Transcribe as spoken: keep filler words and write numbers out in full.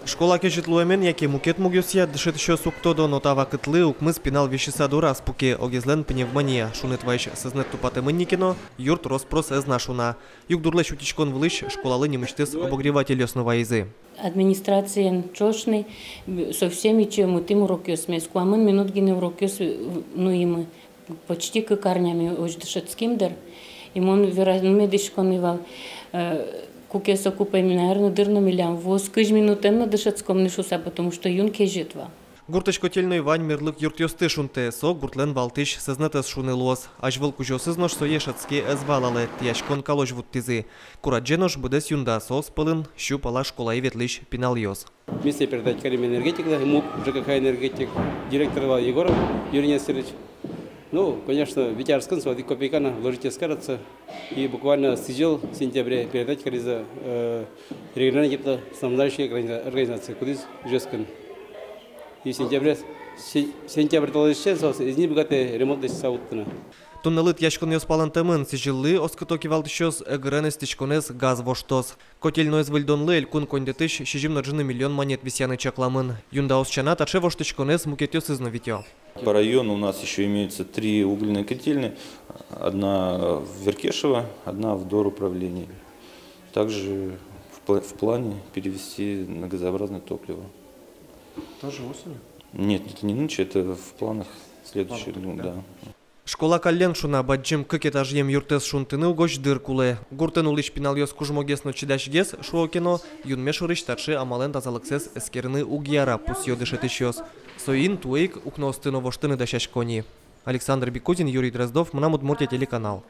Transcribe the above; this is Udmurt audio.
Школа кезьыт луэмен яке мукет мугъёсъя дышетӥсьёс уг тодо, но та вакытлы укмыс пинал висьыса дораз пуке, огезлэн пневмония. Шуныт вайись сӧзнэт тупатэмын ни ке но, юрт рос-прос ӧз на шуна. Югдурлэсь утиськон вылысь школалы нимысьтыз обогревательёс но вайизы. Администрациен ӵош ни, совсем ичи ӧмытӥм урокъёсмес, куамын минут гинэ урокъёс, э, нуимы. Почти кык арня ми озьы дышетским дыр. И мон вераны медӥсько ни вал, э, куке соку пе, наверно, дыр но милям вуоз кызь минутэн но дышетском ни шуса, потому что юн кезьыт вал. Гуртысь котельной вань мерлык юртъёсты шунтэ, со гуртлэн валтӥсь сӧзнэтэз шуны луоз. Азьвыл кузёосыз нош сое шӧдске ӧз валалэ, тӥяськон калозь вуттӥзы. Курадӟе нош быдэс юнда, соос пӧлын сю пала школае ветлӥсь пиналъёс. Ми сое передать карим энергетиклы, МУП ЖКХ «Энергетик», директор вал Егоров Юрий Нестерович. Ну, конечно, вить арскын со одӥг копейка но вложить ӧз карыса. И буквально сӥзьыл, сентябре, передать каризы, э, региональной теплоснабжающей организа-, организации, кудӥз Ижевскын. И сентябре, се-, сентябрь толэзьысен соос ӧз ни быгатэ ремонт лэсьтыса вуттыны. Туннэлы тӥяськонъёс палэнтэмын, сӥзьыллы, оскыто кивалтӥсьёс, эгырен эстӥськонэз газ воштоз. Котельноез выльдонлы элькун коньдэтысь сизьым но ӝыны миллион манет висъяны чакламын. Юндаос сяна, таӵе воштӥськонэз мукетъёсыз но витё. По району у нас ещё имеются три угольные котельные. Одна в Веркешево, одна в доруправлении. Также в пла-, в плане перевести на газообразное топливо. Тоже осенью? Нет, это не нынче, это в планах следующих, ну, да. Школа каллен шуна, бадӟым кык этажъем юртэз шунтыны угось дыр кулэ. Гуртын улӥсь пиналъёс кужмогес но чидасьгес, шуо ке но, юнме шорысь таӵе амалэн тазалыксэс эскерыны уг яра, пусъё дышетӥсьёс. Соин туэ ик укноосты но воштыны дасясько ни. Александр Бекузин, Юрий Дроздов, «Мынам Удмуртие» телеканал.